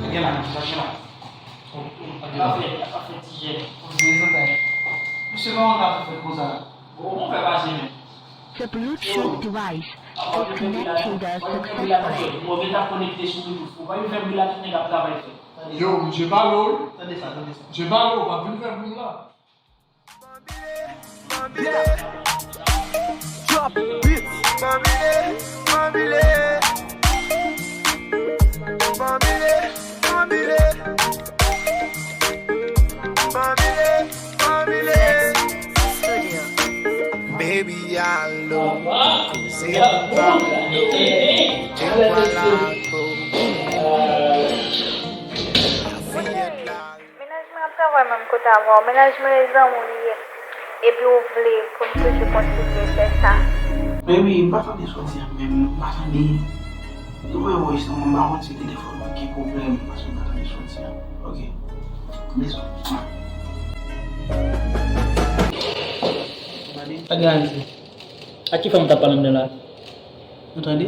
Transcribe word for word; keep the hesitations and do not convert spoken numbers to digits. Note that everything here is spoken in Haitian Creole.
Gen la, sa gen la. Pa fè, pa fè ti jèn. Mesye, kòman w ka fè fè konsa? Bon, on fè pase men. The Bluetooth device is connected successfully. Move ta konekte sou Bluetooth. Ou pa vin fè bri la tout nèg ap travay fè. Yo, misye pale w wi. Tande sa, tande sa. Misye pale w, pa vin fè bri la. Drop beat. Bambile, bambile. Bambile, bambile. Bambile, bambile. Baby, alo, koze pou pa alo. Jen kwa la ko. Fiyèt la. Mennaj mwen ap travay menm kote avè w. Mennaj mwen e zanmi w li ye. Epi w vle pou m toujou kontinye fè sa. Baby, m pa tande sa w di a menm, m pa tande. Ou wè voice nan mwen, m pa konn si telefòn mwen gen pwoblèm, paske m pa tande sa w di a. Ok. Bizou. Tande Haiti. A ki fanm w t ap pale anndan la? Ou tande?